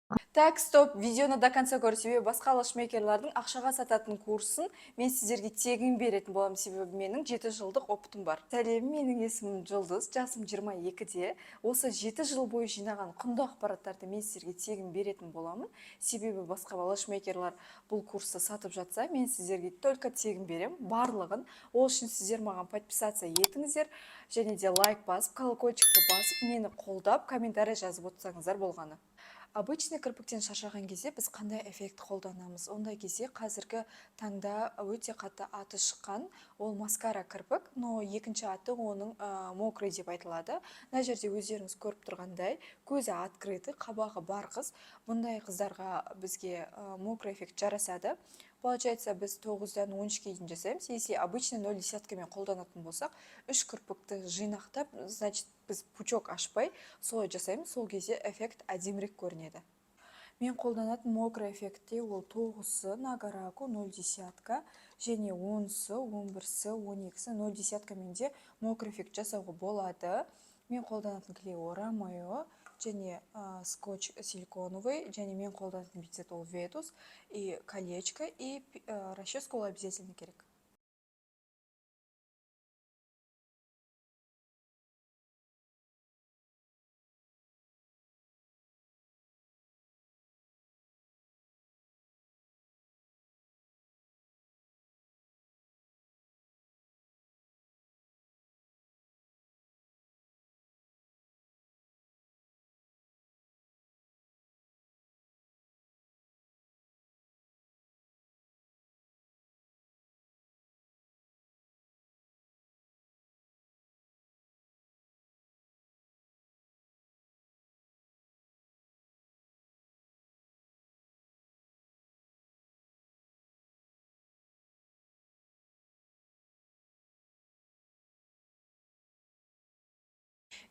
Так, стоп, видеоны до конца көр, себебі басқа лэшмейкерлардың ақшаға сататын курсын мен сіздерге тегін беретін боламын, себебі менің 7 жылдық опытым бар. Сәлем, менің есімім Жұлдыз, жасым 22-де. Осы 7 жыл бойы жинаған құнды ақпараттарды мен сіздерге тегін беретін боламын, себебі басқа лэшмейкерлар бұл курсты сатып жатса, мен сіздерге только тегін беремін барлығын. Ол үшін сіздер маған подписаться етіңіздер және де лайк басып, колокольчикті басып, мені қолдап, комментарий жазып отырсаңыздар болғаны. Обычный кірпіктен шаршаған кезде біз қандай эффект қолданамыз? Ондай кезде қазіргі таңда өте қатты аты шыққан ол маскара кірпік, но екінші аты оның мокрый деп айтылады. Мына жерде өздеріңіз көріп тұрғандай, көзі открытый, қабағы бар қыз. Бұндай қыздарға бізге мокрый эффект жарасады. Получается, біз 9-дан 13-ке дейін жасаймыз. Если обычный 0 десяткамен қолданатын болсақ, үш кірпікті жинақтап, значит, біз пучок ашпай солай жасаймыз. Сол кезде эффект әдемірек көрінеді. Мен қолданатын мокрый эффектте ол тоғызы Нагараку 0 десятка және 10-сы, 11-сі, 12-сі 0 десяткамен де мокрый эффект жасауға болады. Мен қолданатын клей ол Ромео және скотч силиконовый, және мен қолданатын пинцет ол Ветус, и колечко, и расческа, ол обязательно керек.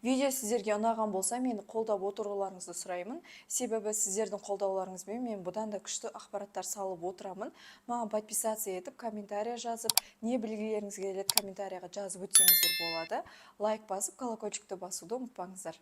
Видео сіздерге ұнаған болса, мені қолдап отыруларыңызды сұраймын, себебі сіздердің қолдауларыңызбен мен бұдан да күшті ақпараттар салып отырамын. Маған подписаться етіп, комментарий жазып, не білгілеріңіз келеді, комментарийға жазып өтсеңіздер болады. Лайк басып, колокольчикті басуды ұмытпаңыздар.